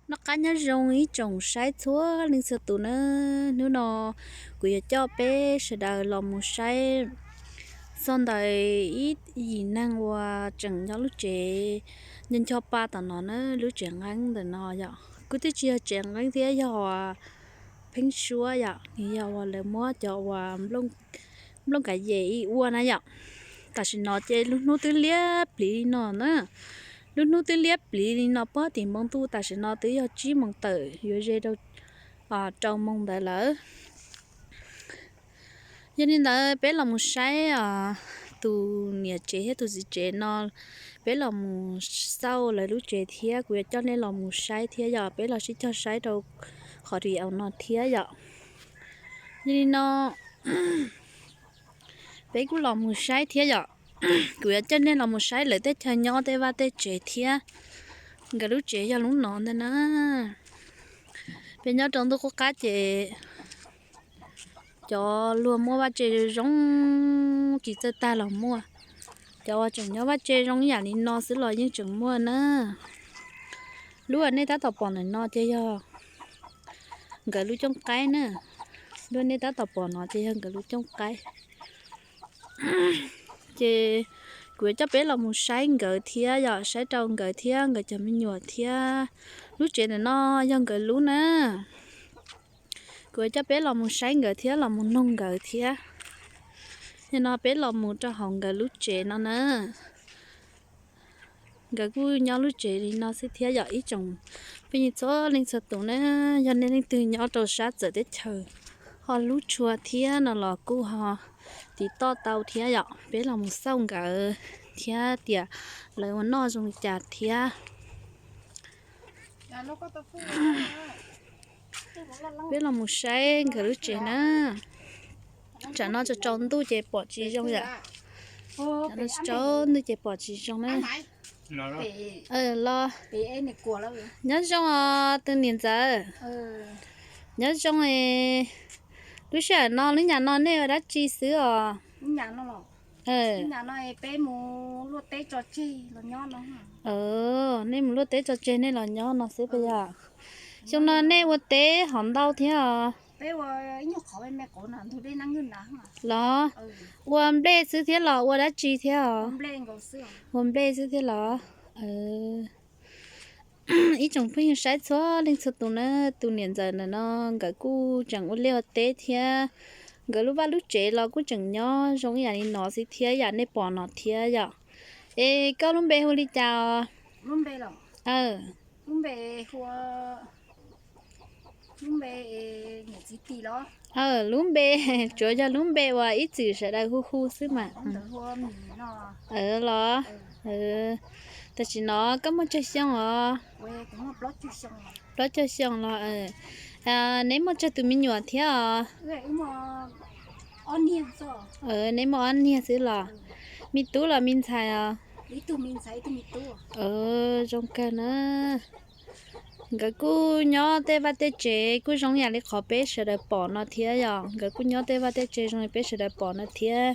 Noj qab nyob zoo ib tsoom saib txhua leej txhua tus na. Hnub no kuv yuav coj peb sawv daws los mus saib txog ntawm ib yim neeg uas tseem nyob lub tsev ncho ncho pa tom no na, lub tsev nqeeb ntawm no yom. Kuj twb tsis yog tsev nqeeb thiab, yog pheeb suab yom, nws yog uas lawv muab cov uas nplooj kav yem ib ua na yom. Tam sim no ces lub hnub twb liab pliv li no na. Lub hnub twb liab pliv li no, puag tim npoo ntuj tam sim no twb yog tsib moos tawm yuav ze rau rau moos ntawd lawm. Yog li ntawd peb los mus saib tus niam tsev thiab tus txiv tsev no, peb los mus xauj lawv lub tsev thiab kuv yuav coj nej los mus saib thiab yom. Peb los sib cog saib rau qhov video no thiab yom. Yog li no peb kuj los mus saib thiab yom. Kuv yuav coj nej los mus saib lawv teb chaws nyob tej vaj tej tsev thiab. Nkawd lub tsev yog lub no ntag na. Peb nyob rau ntuj qub qab ces cov luag muaj vaj tse zoo tsis txawj tag los muaj. Cov uas tseem nyob vaj tse zoo ib yam li no xwb los yeej tseem muaj na. Lub uas nej tab tom pom ntawm no ces yog nkawd lub cooj qaib na. Lub nej tab tom pom no ces yog nkawd lub cooj qaib. Ces kuv yuav coj peb los mus saib nkawd thiab yom, saib rau nkawd thiab nkawd cov me nyuam thiab. Lub tsev ntawm no yog nkawd lub na. Kuv yuav coj peb los mus saib nkawd thiab los mus noog nkawd thiab. Yog no peb los mus rau hauv nkawd lub tsev no na. Nkawd kuj nyob lub tsev li no xwb thiab yom ib tsoom phooj ywg txhua leej txhua tus na. Yog nej leej twg nyob rau sab txawv teb chaws ho hlub tshua thiab no los kuj ho tiv toj tau thiab yom. Peb los mus xauj nkawd thiab tias lawv ua noj zoo li cas thiab. Peb los mus saib nkawd lub tsev na. Tsam no tsaus tsaus ntuj ces pom tsis zoo yom. Tsam no tsaus ntuj ces pom tsis zoo na. Los nyob zoo os tus niam ntxawm. Nyob zoo. Lub sij hawm no lub nyam no nej ua dab tsi xwb os? Nej mus luaj teb tso tseg nej los nyob no xwb puas yog? Xyoo no nej ua teb hov ntau thiab os? Los ua nplej xwb thiab los ua dab tsi thiab os? Ua nplej xwb thiab los? Ib tsoom phooj ywg saib txhua leej txhua tus na, tus niam ntxawm ntawm no nkawd kuj tseem ua liaj ua teb thiab. Nkawd lub vaj lub tsev los kuj tseem nyob zoo ib yam li no xwb thiab yam nej pom no thiab yom. Es koj lub npe hu li cas os? Lub npe, tsuav yog lub npe uas ib txwm sawv daws hu hu xwb mas. Los, tam sim no koj muaj tsawg xyoo os? Plaub caug xyoo los. Neb muaj tsawg tus me nyuam thiab os? Neb muaj ob niag xwb los? Me tub los me ntxhais os? Zoo kawg na. Nkawd kuj nyob tej vaj tej tsev kuj zoo yam li qhov peb sawv daws pom no thiab yom. Nkawd kuj nyob tej vaj tej tsev zoo li peb sawv daws pom no thiab.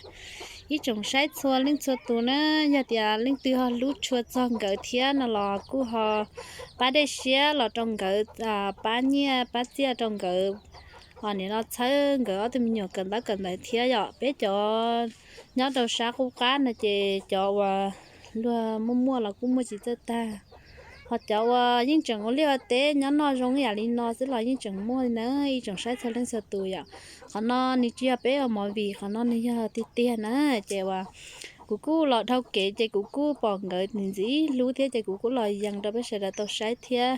Ib tsoom saib txhua leej txhua tus na, yog tias leej twg ho hlub tshua txog nkawd thiab no los kuj ho pab dej siab los rau nkawd, pab nyiaj pab txiaj rau nkawd, nim no txhawb nkawd ob tug me nyuam kawm ntaub kawm ntawv thiab yom. Peb cov nyob rau sab qub qab no ces cov uas luag muaj muaj los kuj muaj tsis txawj tag, ho cov uas yeej tseem ua liaj ua teb nyob noj zoo ib yam li no xwb los yeej tseem muaj li na. Ib tsoom saib txhua leej txhua tus yom, qhov no nws tsis yog peb ua movie, qhov no nws yog tiag tiag na. Ces uas kuv kuj los dhau kev ces kuv kuj pom nkawd ntxim ntxim hlub thiab ces kuv kuj los yees rau peb sawv daws tau saib thiab.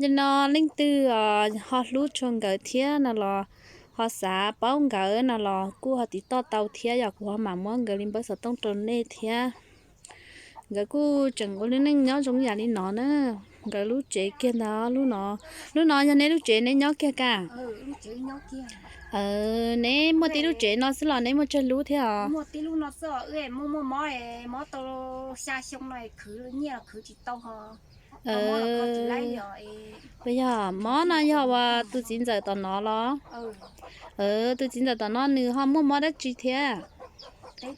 Yog no leej twg ho hlub tshua nkawd thiab no los ho xav paub nkawd no los kuj ho tiv toj tau thiab yom, kuv ho mam muab nkawd li npawb xov tooj rau nej thiab. Nkawd kuj tseem ua lub neej nyob zoo yam li no na. Nkawd lub tsev kiag ntawd, lub no, lub no yog neb lub tsev neb nyob kiag ka? Neb muaj tib lub tsev no xwb los neb muaj tsawg lub thiab os? Puas yog mob no yog uas tus txiv ntxawm tom no los? Tus txiv ntxawm tom no nws ho muaj mob dab tsi thiab? Os,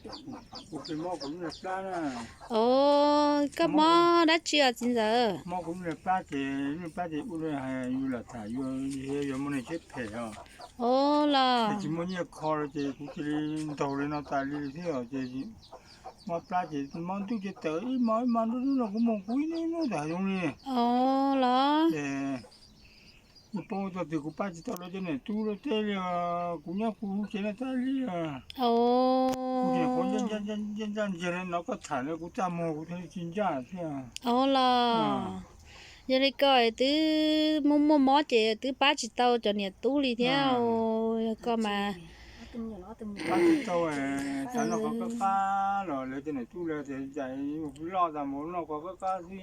koj mob dab tsi os txiv ntxawm? Mob kuv lub niag plab ces, lub niag plab ces ua rau yus lam tham yuav, yog muaj neeg siab phem os. Os los. Ces tsis muaj nyiaj kho ces kuv cia li ntaug li no tas li thiab os ces mob plab ces mob ntuj ces tawm ib hmos ib hmos nruab hnub no kuv mus kuv ib hnub hnub tas zoo li. Os los. Ces ua pab ua tog tias kuv pab tsis tau lawv cov niam tub lawv teb li os, kuv nyob kuv tsev no tas li os. Kuv tseem quav ntsaj ntsaj ntsaj ntsaj ntsiag li no koj tham no kuv txaj muag kuv thiaj li tsis ntsaj thiab. Os los. Yog li koj twb muaj muaj mob ces twb pab tsis tau cov niam tub li thiab. Yog koj mas pab tsis tau, xav noj qhov qab qab los lawv cov niam tub lawv tias loj tas mus noj qhov qab qab xwb.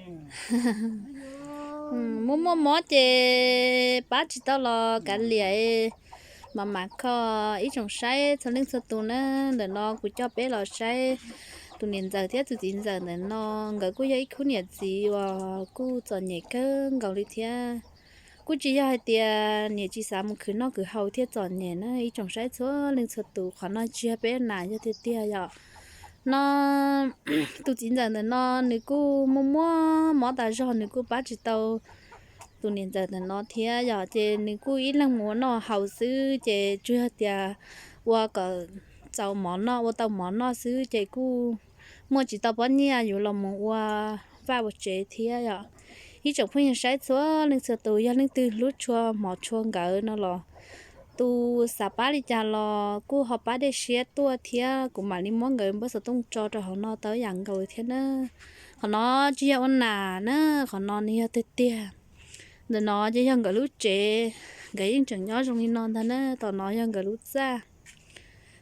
Muaj muaj mob ces pab tsis tau los kav liam, mam mam kho. Ib tsoom saib txhua leej txhua tus na, ntawm no kuv coj peb los saib tus niam ntxawm thiab tus txiv ntxawm ntawm no, nkawd kuj yog ib khub niam txiv uas kuj txom nyem kawg nkaus li thiab. Kuj tsis yog hais tias niam tsis xav mus khwv noj khwv haus thiaj txom nyem na, ib tsoom saib txhua leej txhua tus, qhov no tsis yog peb nas yog tiag tiag yom. No tus txiv ntxawm ntawm no nws kuj muaj muaj mob tas zog, nws kuj pab tsis tau tus niam ntxawm ntawm no thiab yom, ces nws kuj ib leeg mus ua noj haus xwb, ces tsuas yog tias ua kom txaus mov noj, ua tau mov noj xwb, ces kuj muaj tsis tau pob nyiaj yuav los mus ua vaj ua tsev thiab yom. Ib tsoom phooj ywg saib txhua leej txhua tus, yog leej twg hlub tshua hmov tshua nkawd no los tus xav pab li cas los kuj ho pab dej siab tuaj thiab, kuv mam li muab nkawd npawb xov tooj tso rau hauv no tau yam nkaus thiab na. Qhov no tsis yog ua nas na, qhov no nws yog tiag tiag. Ntawm no ces yog nkawd lub tsev, nkawd yeej tseem nyob zoo li no ntag na. Tom no yog nkawd lub txaj,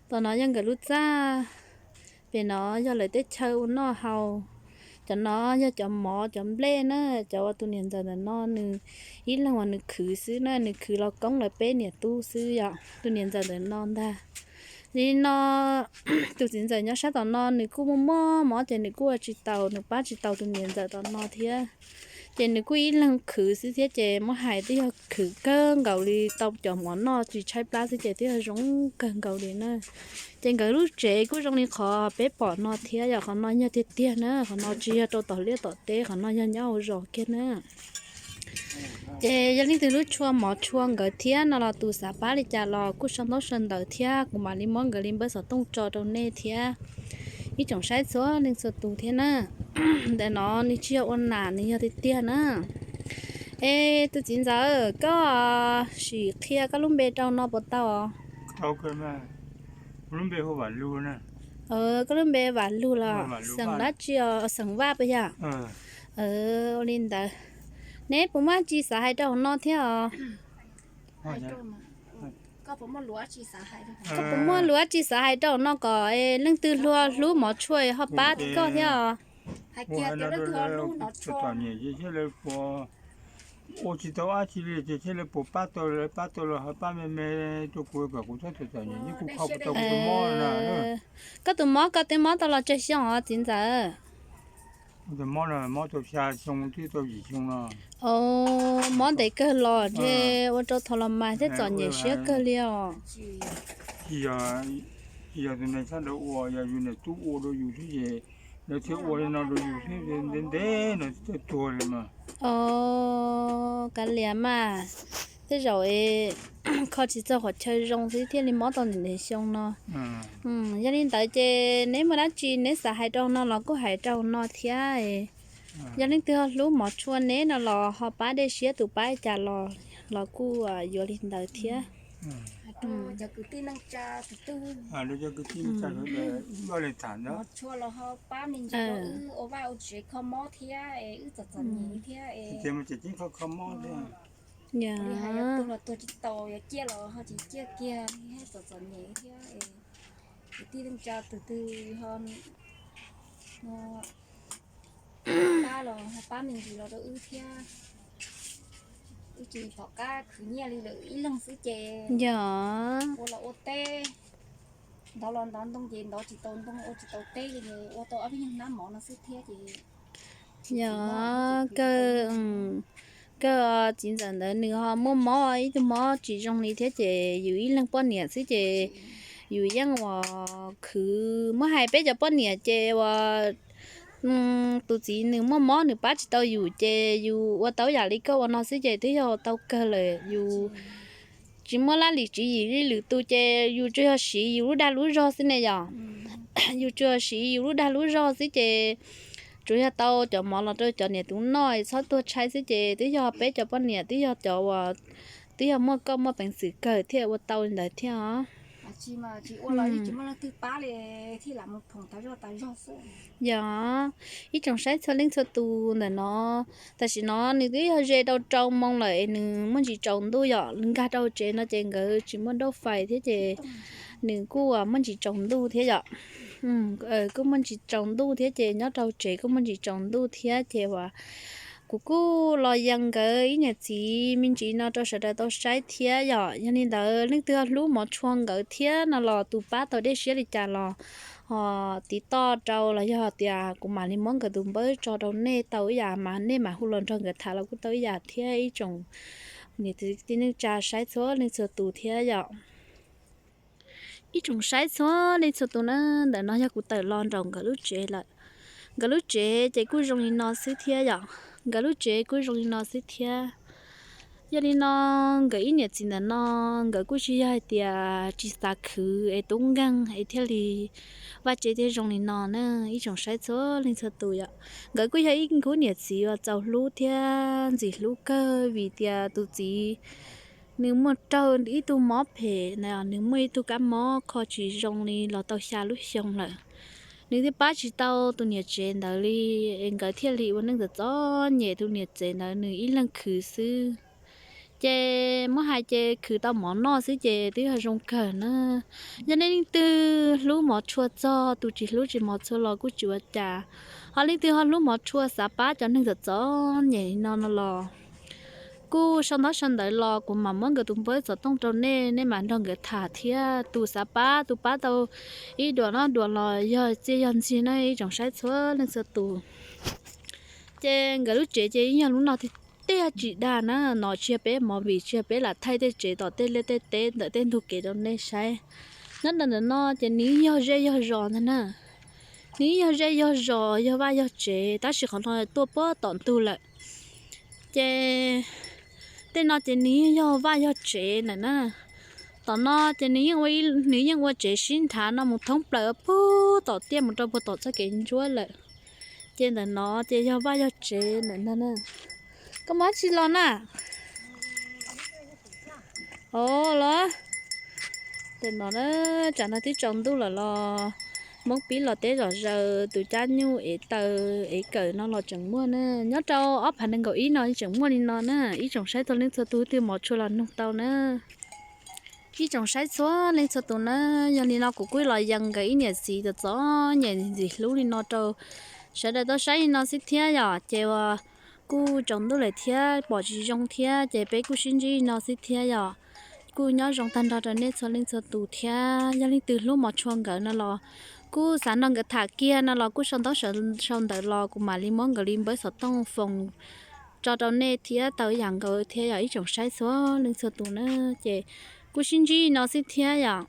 tom no yog nkawd lub txaj, pem no yog lawv teb chaw ua noj haus. Cov no yog cov mov cov nplej na, cov uas tus niam ntxawm ntawm no nws ib leeg uas nws khwv xwb na, nws khwv los koob lawv peb niam tub xwb yom, tus niam ntxawm ntawm no ntag. Li no tus txiv ntxawm nyob sab tom no nws kuj muaj muaj mob ces nws kuj ua tsis taus, nws pab tsis tau tus niam ntxawm tom no thiab. Ces nws kuj ib leeg khwv xwb thiab, ces muab hais twb yog khwv kawg nkaus li tau cov mov noj tsis tshaib plab xwb ces twb yog zoo kawg nkaus li na. Ces nkawd lub tsev kuj zoo li qhov peb pom no thiab yom, qhov no yog tiag tiag na, qhov no tsis yog rau tom liaj tom teb, qhov no yog nyob hauv zos kiag na. Ces yog leej twg hlub tshua mov tshua nkawd thiab no los tus xav pab li cas los kuj sau ntaub sau ntawv thiab, kuv mam li muab nkawd li npawb xov tooj tso rau nej thiab. Ib tsoom saib txhua leej txhua tus thiab na. Ntawm no nws tsis yog ua nas, nws yog tiag tiag na. Es tus txiv ntxawm, koj sim qhia koj lub npe rau no puas tau? Lub npe hu Vam Lug na. Koj lub npe Vam Lug los xeem dab tsi os? Xeem Vaj puas yog? Ua li ntawd, neb puas muaj tsi xav hais rau hauv no thiab os? Koj puas muaj lus dab tsi xav hais rau hauv no kom leej twg hlub mov tshua ho pab koj thiab os? Txom nyem ces thiaj li puas ua tsis tau dab tsi li ces thiaj li puas pab tau, lawv pab tau los ho pab me me rau kuv kom kuv txhob txom nyem, kuv kho tau kuv tus mob na. Koj tus mob, koj twb mob tau los tsawg xyoo os txiv ntxawm? Tus mob no mob tau xya xyoo twb tau yim xyoo no. Mob ntev kawg los ntshe ua rau thaum los mas thiaj txom nyem siab kawg li os. Tsis yog tus neeg sab nraud ua, yog yus niam tub ua rau yus xwb ces lawv thiaj ua li no rau yus xwb, ntev ntev no thiaj tuag li mas. Os, kav liam mas, tej zaum kho tsis txog qhov chaw zoo xwb thiaj li mob tau ntev ntev xyoo no. Yog li ntawd ces neb muaj dab tsi neb xav hais rau no los kuj hais rau no thiab. Yog leej twg ho hlub mov tshua neb no los ho pab dej siab tus pab li cas los, los kuj yuav li ntawd thiab. Cov kwv tij neej tsa tus twg, cov kwv tij neej tsa tus twg, ua li tham ntawd, mov tshua los ho pab me ntsis rau wb ua vaj ua tsev kho mob thiab es wb txom txom nyem thiab es. Tias mus tseem ceeb kho kho mob thiab. Li hais yog tuag los tuag tsis tau, yog ciaj los ho tsis ciaj kiag, txom txom nyem thiab es. Kwv tij neej tsa tus twg ho pab los ho pab me ntsis los rau wb thiab. Wb tsis pom qab khwv nyiaj li lawm, ib leeg xwb ces yog ua los ua teb, ntov los ntov ntoo ces ntov tsis tau ntoo, ua tsis tau teb li, ua tau ob peb nyuag hnab mov no xwb thiab ces. Yog, kawg, kawg txiv ntxawm ntawd nws ho muaj mob, ib tug mob tsis zoo li thiab ces yus ib leeg poj niam xwb ces Yus yeej uas khwv, muab hais peb cov poj niam ces uas tus txiv nws muaj mob nws pab tsis tau yus ces yus ua tau yam li koj ua no xwb ces twb yog tau kawg lawm. Yus tsis muaj laj lim tswv yim li lwm tus ces yus tsuas yog siv yus lub dag lub zog xwb ne yom. Yus tsuas yog siv yus lub dag lub zog xwb ces tsuas yog tau cov mov los rau cov niam tub noj txhob tuag tshaib xwb ces twb yog peb cov poj niam twb yog cov uas twb yog muaj koj muaj peev xwm kawg thiaj ua tau li ntawd thiab os. Yog ib tsoom saib txhua leej txhua tus ntawm no, tam sim no nws twb yog ze rau rau moo lawm es nws muaj ntsis tsaus ntuj yom. Nkag rau tsev no ces nkawd tsis muaj dauj fais thiab ces nws kuj muaj ntsis tsaus ntuj thiab yom. Kuj muaj ntsis tsaus ntuj thiab ces nyob rau tsev kuj muaj ntsis tsaus ntuj thiab ces uas kuv kuj los yees nkawd ib niam txiv me ntsis no rau sawv daws tau saib thiab yom. Yog li ntawd leej twg ho hlub mov tshua nkawd thiab no los tus pab tau dej siab li cas los ho tiv toj rau los yog tias kuv mam li muab nkawd tus npawb tso rau nej tau ib yam mas nej mam hu los nrog nkawd tham los kuj tau ib yam thiab ib tsoom niam txiv tij neej tsa saib txhua leej txhua tus thiab yom. Ib tsoom saib txhua leej txhua tus na, ntawm no yog kuv tawm los nraum nkawd lub tsev lawm. Nkawd lub tsev ces kuj zoo li no xwb thiab yom. Nkawd lub tsev kuj zoo li no xwb thiab. Yog li no nkawd ib niam txiv ntawm no nkawd kuj tsis yog hais tias tsis xav khwv es tub nkeeg es thiaj li vaj tsev thiaj zoo li no na. Ib tsoom saib txhua leej txhua tus yom, nkawd kuj yog ib khub niam txiv uas txaus hlub thiab ntxim hlub kawg vim tias tus txiv nws muaj raug ib tug mob phem na, nws muaj ib tug kab mob kho tsis zoo li los tau xya lub xyoo lawm. Nws twb pab tsis tau tus niam tsev ntawd li, es nkawd thiaj li ua neej txom txom nyem, tus niam tsev ntawd nws ib leeg khwv xwb. Ces muab hais ces khwv tau mov noj xwb ces twb yog zoo kawg na. Yog nej leej twg hlub mov tshua txog, tus tsis hlub tsis mov tshua los kuj tsis ua cas, ho leej twg ho hlub mov tshua xav pab cov neeg txom txom nyem no no los kuj sau ntaub sau ntawv los kuv mam muab nkawd tus npawb xov tooj rau nej, nej mam nrog nkawd tham thiab. Tus xav pab, tus pab tau ib duas no duas los yog txiaj yog ntsig na ib tsoom saib txhua leej txhua tus. Ces nkawd lub tsev ces yeej yog lub no tiag tiag tsis dag na, no tsis yog peb movie, tsis yog peb lam thaij tej tsev tom tej liaj tej teb ntawm tej ntug kev rau nej saib. Nyob ntawm ntawm no ces nws yeej yog zej yog zos ntag na. Nws yeej yog zej yog zos, yog vaj yog tsev, tab sis qhov no tuaj puag tom ntug lawm. Ces tej no ces nws yeej yog vaj yog tsev ntawm na. Tom no ces nws yeej ua tsev sib nrhav no mus thoob plaws puag tom tiaj mus rau puag tom txoj kev ntsuab lawm. Ces ntawm no ces yog vaj yog tsev ntawm no na. Koj mus dab tsi los na? Os los, ntawm no na, tsam no twb tsaus ntuj lawm los Hmoob pib los teb zom zaws, tus cab nyuj ev taw ev kawm no los tseem muaj na. Nyob rau ob phav nees nkaum ib no tseem muaj li no na. Ib tsoom saib txhua leej txhua tus twg mov tshua los nug tau na. Ib tsoom saib txhua leej txhua tus na, yog li no kuv kuj los yees nkawd ib niam txiv txom txom nyem ntxim hlub li no rau sawv daws tau saib li no xwb thiab yom. Ces uas kuj tsaus ntuj lawm thiab pom tsis zoo thiab ces peb kuj sib ntsib li no xwb thiab yom. Kuj nyob zoo tag nrho rau nej txhua leej txhua tus thiab. Yog leej twg hlub mov tshua nkawd no los kuj xav nrog nkawd tham kiag no los kuj sau ntaub sau ntawv los kuv mam li muab nkawd li npawb xov tooj foos tso rau nej thiab tau ib yam nkaus thiab yom ib tsoom saib txhua leej txhua tus na. Ces kuj sib ntsib li no xwb thiab yom.